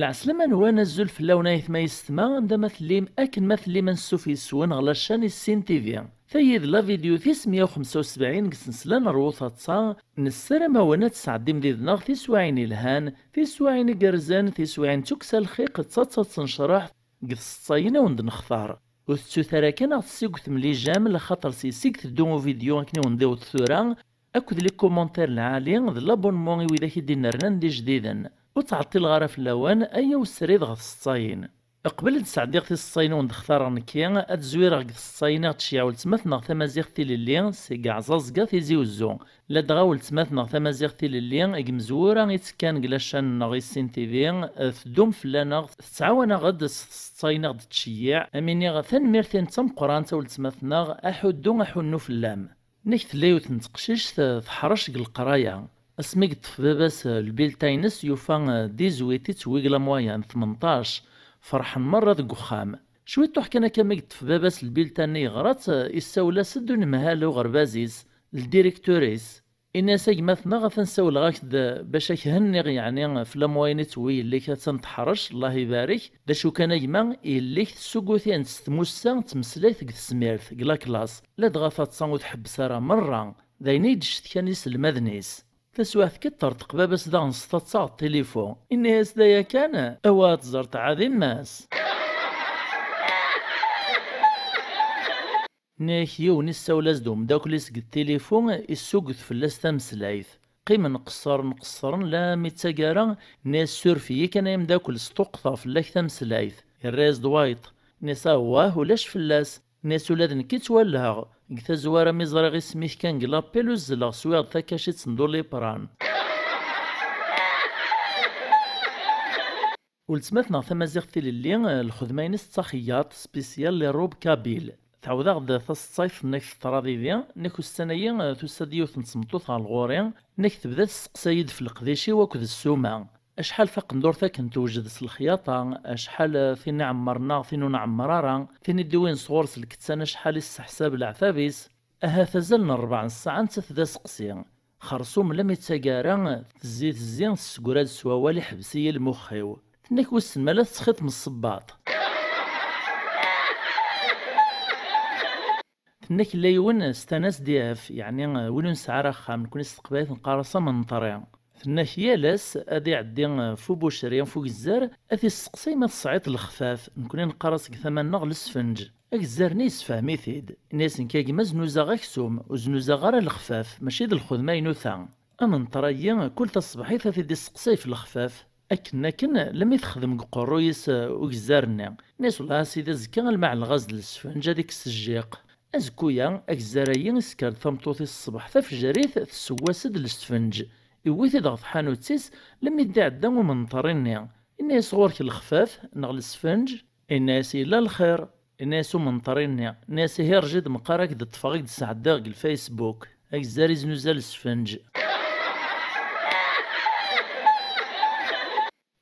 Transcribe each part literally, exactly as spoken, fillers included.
Lɛeslama-nwen, azul fell-awen ayetma yessetma, anda ma tellim, akken ma tellim, ansuf yes-wen ɣer la chaîne Issin T V. Tayi d la vidéo tis meyya u xemsa u sebɛin deg snesla n Rwu Taḍsa. Nessaram-awen ad tesɛeddim did-neɣ tiswiɛin ilhan, tiswiɛin igerrzen, tiswiɛin d tukksa lxiq d taḍsa d tnecreḥt deg tseḍsayin awen-d-nextar. Ur tettut ara kan ad ɣ-tessigutem lijam, laxaṭer s yes-i i iteddu uvidyu akken i wen-d-iweḍ tura, akked les commentaires lɛali d l'abonnement i widak i d-inernan d ijdiden. Ur ttɛeṭṭileɣ ara fell-awen, ayaw srid ɣer tseḍsayin. Qbel ad d-sɛeddiɣ tiseḍsayin i wen-d-xtareɣ nekki, ad zwireɣ deg tseḍsayin i ɣ-d-teceyyeɛ weltma-tneɣ Tamaziɣt Tilelli, seg Ɛẓaẓga Tizi Uzzu. Ladɣa weltma-tneɣ Tamaziɣt Tilelli, deg Mezwura i ttekkan deg lacan-nneɣ Issin T V, teddum fell-aneɣ, tettɛawan-aɣ-d s tseḍsayin i ɣ-d-tceyyeɛ, am iniɣ tanemmirt-in d tameqqrant a weltma-tneɣ, aḥuddu aḥunnu fell-am. Nek tella yiwet n teqcict, eh, teḥrec deg leqraya. Asmi yeṭṭef baba-s, eh, lbilta-ines, yufa, eh, dix-huit i tewwi deg la moyenne, tmenṭac. Ferḥen merra deg uxxam. Cwiṭuḥ kan akka mi yeṭṭef baba-s lbilta-nni yeɣra-tt, eh, issawel-as-d unemhal uɣerbaz-is, ldirektur-is. Ini-as: "A gma-tneɣ, atan sawleɣ-ak-d bac ad k-henniɣ, yeɛni ɣef la moyenne i tewwi yelli-k, attan teḥrec, Allah ibarek. D acu kan a gma, yelli-k tessuggut-in s tmussa d tmeslayt deg tesmirt, deg la classe. Ladɣa taḍsa ur tḥebbes ara merra." D ayen i d-ccetkan iselmaden-is. Taswiɛt kan iṭṭerṭeq baba-s daɣen s taḍsa ɣer tilifu. Ini-as: "D aya kan? Awa ad teẓreḍ ɛad imma-s." Nniɣ-ak yiwen issawel-as-d umeddakel-is deg tilifu, issugget fell-as tameslayt. Qqimen qeṣṣren qeṣṣren, la mi ttag ara, nni-as: "Suref-iyi kan ay ameddakel, sṭuqqteɣ fell-ak tameslayt." Irra-yas-d wayeṭ. Nni-as: "Awah, ulac fell-as." Nni-as: "Ula d nekk i ttwalleheɣ. Deg tazwara mi ẓriɣ isem-ik kan deg l'appel, uzzleɣ swiɣ-d takacit n doliprane." Weltma-tneɣ Tamaziɣt Tilelli, eh, lxedma-ines d taxeyyaṭ, spécial les robes kabyles. Tɛawed-aɣ-d taseḍsayt, tenna-k teḍra didi, tenna-k ussan-ayi, eh, tusa-d yiwet n tmeṭṭut ɣer lɣur-i, tenna-k tebda tesseqsay-d ɣef leqdic-iw akked ssuma. Acḥal taqendurt akken tewjed s lexyaṭa, acḥal, eh, tin iɛemmren neɣ tin ur nɛemmer ara, tin i d-iwin sɣur-s lkettan, acḥal i tesseḥsab leɛtab-is. Ahat azal n rebɛa n ssaɛa nettat d aseqsi. Xersum la mi d taggara, tezzi tezzi, tessegra-d s wawal, iḥbes-iyi lmux-iw. Tenna-k wissen ma la tettxiḍ msebbaḍ. Tenna-k la yiwen c'est un S D F, yeɛni win ur nesɛi ara axxam, nekni s teqbaylit neqqar-as amenṭri. Tenna-k yal ass ad iɛeddi f ubucri, f ugezzar, ad t-isseqsay ma tesɛiḍ lexfaf, nekni neqqar-as deg tama-nneɣ lesfenǧ. Agezzar-nni yessefhem-it-id. Ini-as: "Nekk a gma znuzaɣ aksum, ur znuzaɣ ara lexfaf, mačči d lxedma-inu ta." Amenṭer-ayi, kul taṣebḥit ad t-id-isseqsay f lexfaf. Akken akken, lammi texdem deg uqerruy-is, uh, ugezzar-nni. Ini-as: "Wellah a sidi, azekka alma ɛelleɣ-as-d lesfenǧ ad ikkes jjiq." Azekku-ya, agezzar-ayi isker-d tameṭṭut-is ṣṣbeḥ tafejrit, tesseww-as-d lesfenǧ. Iwwi-t-id ɣer tḥanut-is, lammi d-iɛedda umenṭer-nni. Ini-as: "Ɣur-k lexfaf neɣ lesfenǧ?" Ini-as: "Yella lxir." Ini-as umenṭer-nni, ini-as: "Ihi rǧi-d meqqar ad k-d-ṭṭfeɣ, ad k-d-sɛeddiɣ deg lFacebook." Agezzar iznuza lesfenǧ.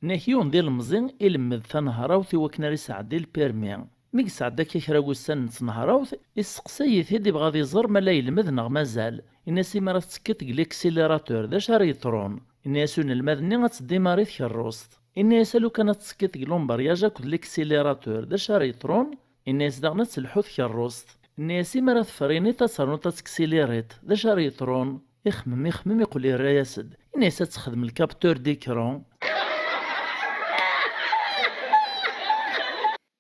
Nnak yiwen d ilemẓi ilemmed tanehrawt i wakken ara isɛeddi lpirmi. Mi yesɛedda akka kra n wussan n tnehrawt, isseqsay-it-id, ibɣa ad iẓer ma la yelmed neɣ mazal. Ini-as: "Imi ara tettekkiḍ deg l'accélérateur, d acu ara yeḍrun?" Ini-as unelmad-nni: "Ad teddimariḍ tkerrust." Ini-as: "A lukan ad tettekkiḍ deg l'embrayage akked l'accélérateur, d acu ara yeḍrun?" Ini-as daɣen: "Ad telḥu tkerrust." Ini-as: "Imi ara tefriniḍ, ad ternuḍ ad teksiliriḍ, d acu ara yeḍrun?" Ixemmem, ixemmem, iqqel yerra-yas-d. Ini-as: "Ad texdem le capteur d'écran."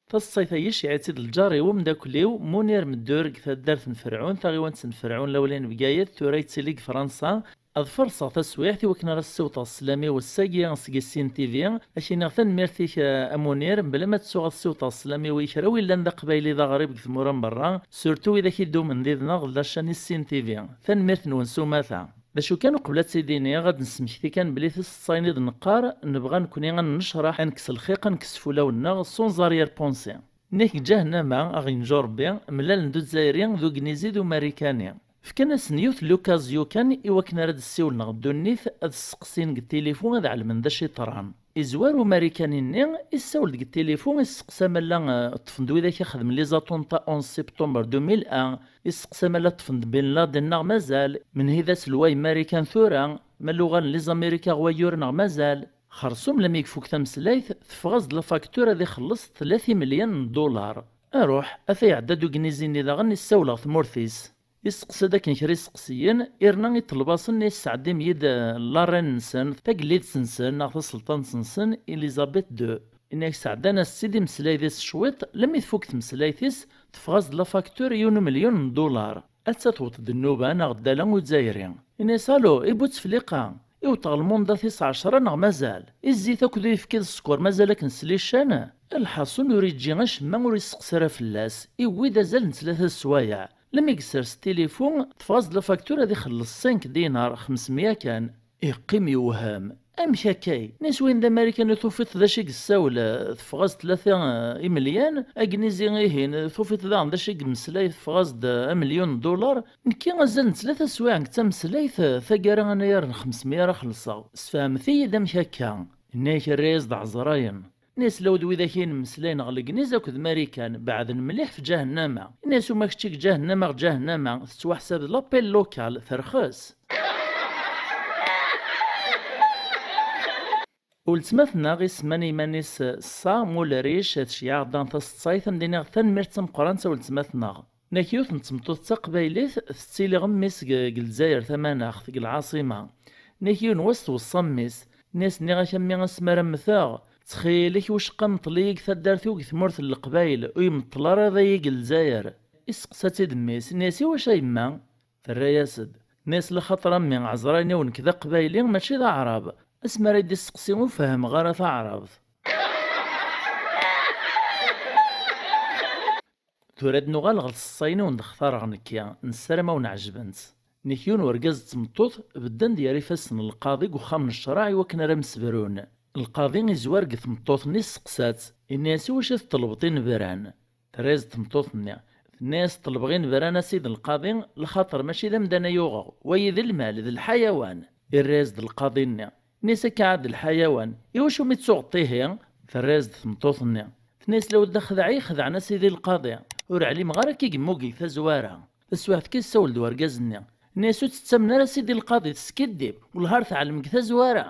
Taseḍsayt-agi iceyyeɛ-itt-id lǧar-iw, umeddakel-iw, Munir Meddur, deg taddart n Ferɛun, taɣiwant n Ferɛun, lawlay n Bgayet, tura yettili deg Fransa. Ad farṣeɣ taswiɛt i wakken ara ssiwḍeɣ sslam-iw ass-agi seg Issin T V. Ad k-iniɣ tanemmirt-ik, a Munir, mebla ma ttuɣ ad ssiwḍeɣ sslam-iw i kra wi llan d aqbayli d aɣrib deg tmura n berra, surtout widak i d-umen did-neɣ d la chaîne Issin T V. Tanemmirt-nwen s umata. D acu kan, uqbel ad tt-id-iniɣ, ad d-nesmekti kan belli tiseḍsayin i d-neqqar, nebɣa nekni ad nennecraḥ, ad nekkes lxiq, ad nekkes fulawen-nneɣ, sans arrière-pensée. Nnak deg ǧahennama, a ɣ-yenǧu Rebbi, mlalen-d Uzzayri d Ugnizi d Umarikani. Fkan-asen yiwet n l'occasion kan i wakken ara d-ssiwlen ɣer ddunit, ad sseqsin deg tilifu, ad ɛelmen d acu yeḍran. Izwar Umarikani-nni, issawel deg tilifu, isseqsa ma llan, eh, ṭṭfen-d widak ixedmen les attentats onze septembre deux mille un, isseqsa ma llan ṭṭfen-d Bin Laden neɣ mazal, menhi d aselway n Marikan tura, ma llan uɣalen les Américains ɣer wayyur neɣ mazal. Xersum lami ifuk tameslayt, teffeɣ-as-d la facture ad ixelleṣ tlata imelyan n ddulaṛ. Aruḥ, ata iɛedda-d ugnizi-nni daɣen, issawel ɣer tmurt-is. Isteqsa-d akken kra iseqsiyen, irna iṭleb-asen yesɛeddim-iyi-d, eh, la reine-nsen, tagellidt-nsen neɣ taselṭant-nsen, Elizabeth deux. Inna-ak sɛeddan-as-tt-id imeslay deg-s cwiṭ, lami tfuk tmeslayt-is, teffeɣ-as-d la facture yiwen umelyun n ddulaṛ. Atta tewweḍ-d nnuba neɣ ddala uzzayri. Inna-as: "Alo, i Butefliqa, iwweḍ ɣer lmunḍa-tis ɛecra neɣ mazal? I zzit akked uyefki d sskeṛ mazal akken slican?" Lḥaṣun ur iǧǧi acemma ur isteqsi ara fell-as, iwwi-d azal n tlata swayeɛ. Lami yessers tilifu, teffeɣ-as-d la facture ad ixelleṣ cinq dinars, xemsemya kan. Iqqim yewhem. "Amek akkay? Nis win d Amarikani tufiḍ d acu i yessawel, eh, teffeɣ-as tlata, eh, imelyan, agnizi ihin, tufiḍ daɣen d acu i yemmeslay, teffeɣ-as-d, eh, amelyun n ddulaṛ. Nekki azal n tlata swayeɛ deg tameslayt, eh, taggara anayer n xemsemya ara xellṣeɣ. Sfehmet-iyi-d amek akka." Inna-yak irra-yas-d ɛezrayen. Inna-yas: "Law d widak i nemmeslay neɣ Legniz akked Marikan, beɛden mliḥ f ǧahennama." Inna-yas: "Uma kečči deg ǧahennama ɣer ǧahennama, tettwaḥsab d l'appel local, terxes." Weltma-tneɣ isemman iman-is Sam Ulric, tceyyeɛ dan taseḍsayt, am d-iniɣ tanemmirt d tameqqrant a weltma-tneɣ. Nek yiwet n tmeṭṭut d taqbaylit tettili ɣemmis deg, deg Lezzayer tamanaɣt, deg lɛaṣima. Nek yiwen wass tweṣṣa mmi-s, nni-as: "Nniɣ-ak a mmi, asmi ara mmteɣ, ttxil-k wicqa mṭel-iyi deg taddart-iw deg tmurt n Leqbayel, ur yi-meṭṭel ara iḍ-ayi deg Lezzayer." Isteqsa-tt-id mmi-s, nni-as: "Iwacu a yemma?" Terra-yas-d, nni-as: "Laxaṭer a mmi, ɛezrayen-iw nekk d aqbayli, mačči d aɛrab. Asmi ara yi-d-isteqsi ur fehhmeɣ ara taɛrabt." Tura ad nuɣal ɣer tseḍsayin i wen-d-xtareɣ nekki, nessaram a wen-ɛejbent. Nek yiwen urgaz d tmeṭṭut bedden-d gar ifassen n lqaḍi deg uxxam n ccṛeɛ i wakken ara msebrun. Lqaḍi izwar deg tmeṭṭut-nni, isteqsa-tt, inna-yas: "Iwacu i teṭṭlebeḍ inebran?" Terra-yas-d tmeṭṭut-nni, tenna-yas: "Ṭelbeɣ inebran a sidi lqaḍi, lxaṭer mačči d amdan ay uɣeɣ, wayi d lmal, d lḥayawan." Irra-yas-d lqaḍi-nni, nni-as: "Akka ɛad d lḥayawan, iwacu mi ttuɣeḍ ihi?" Terra-yas-d tmeṭṭut-nni, tenna-yas: "Law d axdeɛ i yi-xedɛen a sidi lqaḍi, ur ɛlimeɣ ara akka i yemmug deg tazwara." Taswiɛt kan yessawel-d urgaz-nni, nni-as: "Ur tt-ttamen ara a sidi lqaḍi, teskiddib, wellah ar teɛlem deg tazwara."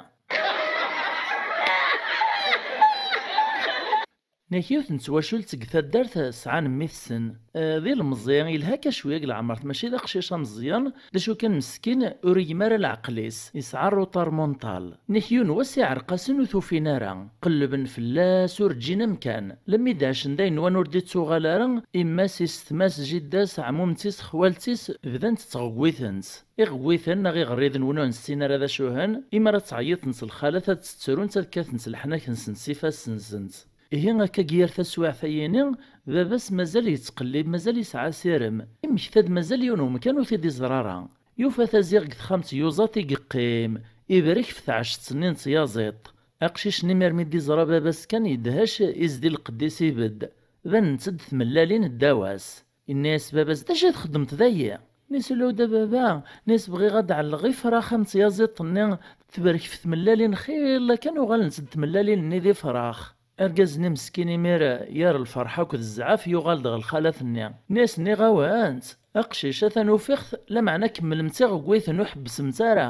Nek yiwet n twacult deg taddart sɛan mmi-tsen, eh, d ilemẓi, yelha akka cwiya deg leɛmert, mačči d aqcic ameẓyan, d acu kan meskin, ur igmi ara leɛqel-is, yesɛa retard mental. Nek yiwen wass iɛreq-asen ur t-ufin ara, qellben fell-as ur ǧǧin amkan, lemmi d-ɛacen d ayen wan ur d-ittuɣal ara, imma-s, isetma-s, jidda-s, ɛmumett-is, xwalt-is, bdant ttɣewwitent. Iɣewwiten neɣ iɣerriden win ur nessin ara d acu-hen, imi ara ttɛeyyiḍent s lxalat ad ttrunt ad kkatent s leḥnak-nsent s ifassen-nsent. Ihi akka deg yir taswiɛt-ayini, baba-s mazal yettqellib, mazal yesɛa asirem. Immekta-d mazal yiwen umkan ur t-id-iẓra ara. Yufa-t aziɣ deg texxamt yuẓa-t i yeqqim, ibrek f tɛecct-nni n tyaẓiḍt. Aqcic-nni mi armi d-iẓra baba-s kan yedhec, izdi lqedd-is ibedd. Banent-d tmellalin ddaw-as. Inna-yas baba-s: "D acu i txeddmeḍ dayi?" Nni-as: "Ulaw d a baba, nni-as, bɣiɣ ad d-ɛelleɣ ifrax am tyaẓiḍt-nni, tebrek f tmellalin, xilla kan uɣalent-d tmellalin-nni d ifrax." Argaz-nni meskin imir, yir lferḥ akked zzɛaf, yuɣal-d ɣer lxalat-nni. Nni-as: "Nniɣ-awen-tt, aqcic atan ufiɣ-t, lameɛna kemmlemt iɣewwiten, ur ḥebbsemt ara."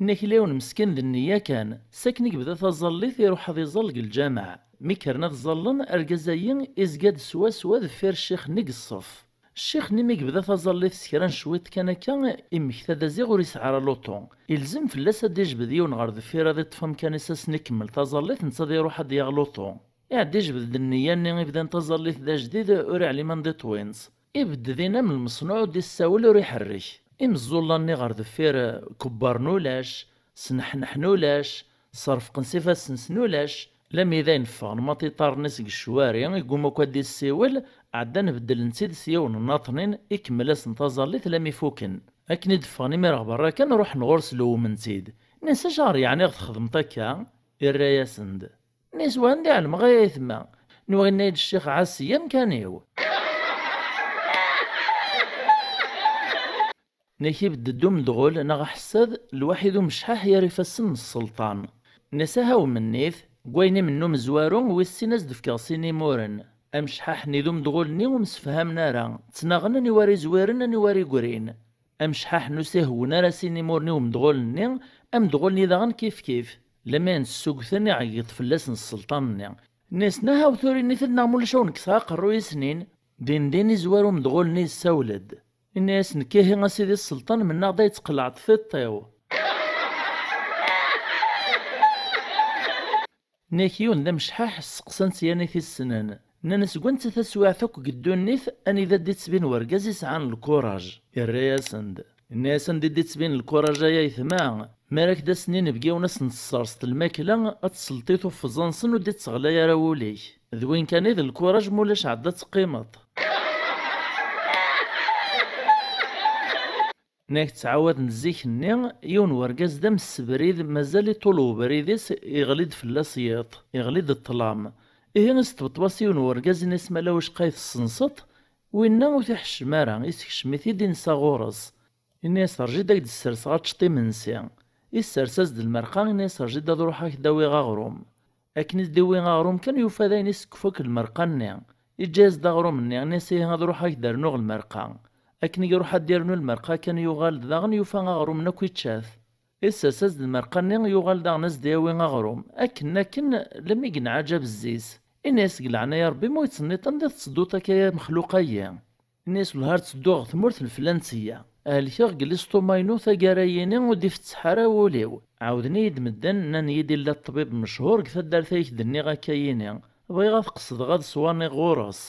Inna-k yiwen meskin d nniya kan, sakken i yebda taẓallit iruḥ ad iẓall deg lǧameɛ. Mi kkren ad ẓallen, argaz-ayi izga-d swaswa deffir ccix-nni deg ṣṣef. Ccix-nni mi yebda taẓallit s kra n cwiṭ kan akka, immekta-d aziɣ ur yesɛi ara luṭu. Ilzem fell-as ad d-ijbed yiwen ɣer deffir ad iṭṭef amkan-is ass-nni ikemmel taẓallit, netta ad iruḥ ad d-yaɣ luṭu. Iɛedda ijbed-d nniya-nni ibdan taẓallit d ajdid, ur iɛlim anda iṭwint. Ibedd din am lmeṣnuɛ ur d-issawel ur iḥerrek. Imeẓẓulla-nni ɣer deffir, eh, kebbren ulac, sneḥneḥen ulac, ṣerfqen s ifassen-nsen ulac. Lami d ayen ffɣen maṭiṭaren-is deg ccwari, igumma akk ad d-issiwel, ɛeddan beddlen-tt-id s yiwen n naṭnin, ikemmel-asen taẓallit lami fuken. Akken i d-ffɣen imir ɣer berra kan, ruḥen ɣur-s lewwmen-tt-id. Nni-as: "Acuɣer yeɛni i ɣ-txedmeḍ akka?" Irra-yasen-d. Nni-as: "Wa anda i ɛelmeɣ ay aytma? Nwiɣ inna-yi-d ccix ɛass-iyi amkan-iw." Nnak ibedd-d umedɣul neɣ aḥessad, lwaḥid umecḥaḥ yer ifassen n sselṭan. Nnas aha umennit, deg wayen imenna umezwaru, wis sin ad s-d-fkeɣ sin imuren. Amecḥaḥ-nni d umedɣul-nni ur msefhamen ara, ttnaɣen aniwa ara izwiren aniwa ara igrin. Amecḥaḥ-nni ur s-ihewwen ara sin imuren i umedɣul-nni, amedɣul-nni daɣen kif kif. Lameɛna ssugten iɛeggeḍ fell-asen sselṭan-nni. Nnan-as, aha tura init-d neɣ ma ulac ad wen-kkseɣ aqerruy-isnin. Din din izwar umedɣul-nni yessawel-d. Inna-yas, nekk ihi a sidi sselṭan mennaɣ-d ay teqleɛḍ tiṭ-iw. Nnak yiwen d amecḥaḥ sseqsan-t yan i t-issnen. Nnan-as, deg wanta taswiɛt akk deg ddunit anida d-ittbin wergaz isɛan lkuraj? Irra-yasen-d. Inna-yas, anda i d-ittbin lkuraj ay aytma? Mi ara k-d-asen inebgiwen ad sen-tesserseḍ lmakla, ad tselṭiḍ ufeẓ-nsen ur d-itteɣlay ara wul-ik. D win kan i d lkuraj, ma ulac ɛedda ad teqqimeḍ. Nnak ttɛawaden zik-nni, yiwen wergaz d amsebrid, mazal iṭul webrid-is, iɣli-d fell-as yiḍ, iɣli-d ṭṭlam. Ihi isṭebṭeb-as yiwen wergaz, inna-yas, ma ala wicqa i tessenseḍ? Winna ur t-iḥeccem ara, isekcem-it-id, insa ɣur-s. Inna-yas, rǧu-d ad k-d-sserseɣ ad teččeḍ imensi. Issers-as-d lmerqa, inna-yas, rǧu-d ad ruḥeɣ ad k-d-awiɣ aɣrum. Akken i s-d-iwwi aɣrum kan, yufa d ayen isekf akk lmerqa-nni. Iǧǧa-yas-d aɣrum-nni, inna-yas, ihi ad ruḥeɣ ad k-d-rnuɣ lmerqa. Akken i iruḥ ad d-irnu lmerqa kan, yuɣal-d daɣen yufa aɣrum-nni akk ičča-t. Issers-as-d lmerqa-nni, yuɣal daɣen ad s-d-yawi aɣrum. Akken akken, lammi yenɛaǧab zzi-s. Inna-yas, deg leɛnaya Rebbi, ma ur yettnniṭ, anda tettedduḍ akka a mexluq-ayi? Inna-yas, wellah ar ttedduɣ ɣer tmurt n flan-tt-iya. Helkeɣ deg listumaynu taggara-yini ur d-ifetteḥ ara wul-iw. Ɛawden-iyi-d medden, nnan-iyi-d illa ṭṭbib mechur deg taddart ay k-d-nniɣ akka-yini. Bɣiɣ ad qesdeɣ ad swaneɣ ɣur-s.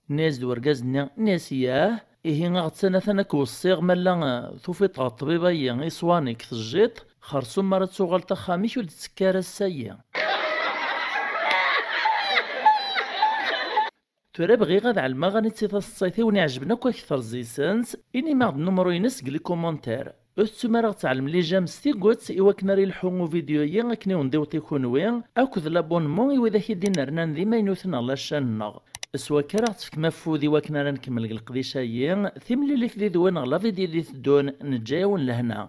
Inna-yas-d wergaz-nni, inna-yas, yah, ihi aɣettan atan ad k-weṣṣiɣ, ma llan, eh, tufiḍ ɣer ṭṭbib-ayi iswan-ik tejjiḍ, xersum mi ara tuɣaleḍ axxam-ik ur d-ttekk ara ass-ayi. Tura bɣiɣ ad ɛelmeɣ aniti taseḍsayt i wen-iɛejben akk akter zzi-sent, inim-aɣ-d numru-ines deg les commentaires. Ur tettum ara ad ɣ-tɛellem les j'aime s tiget i wakken ara yelḥu uvidyu-yi akken i wen-d-iwṭi kunwi, akked l'abonnement i widak i d-inernan d imaynuten ɣer la chaîne-nneɣ. S wakka ara ɣ-tefkem afud i wakken ara nkemmel deg leqdic-ayi, timlilit did-wen ɣer la vidéo d-iteddun, neǧǧa-yawen lehna.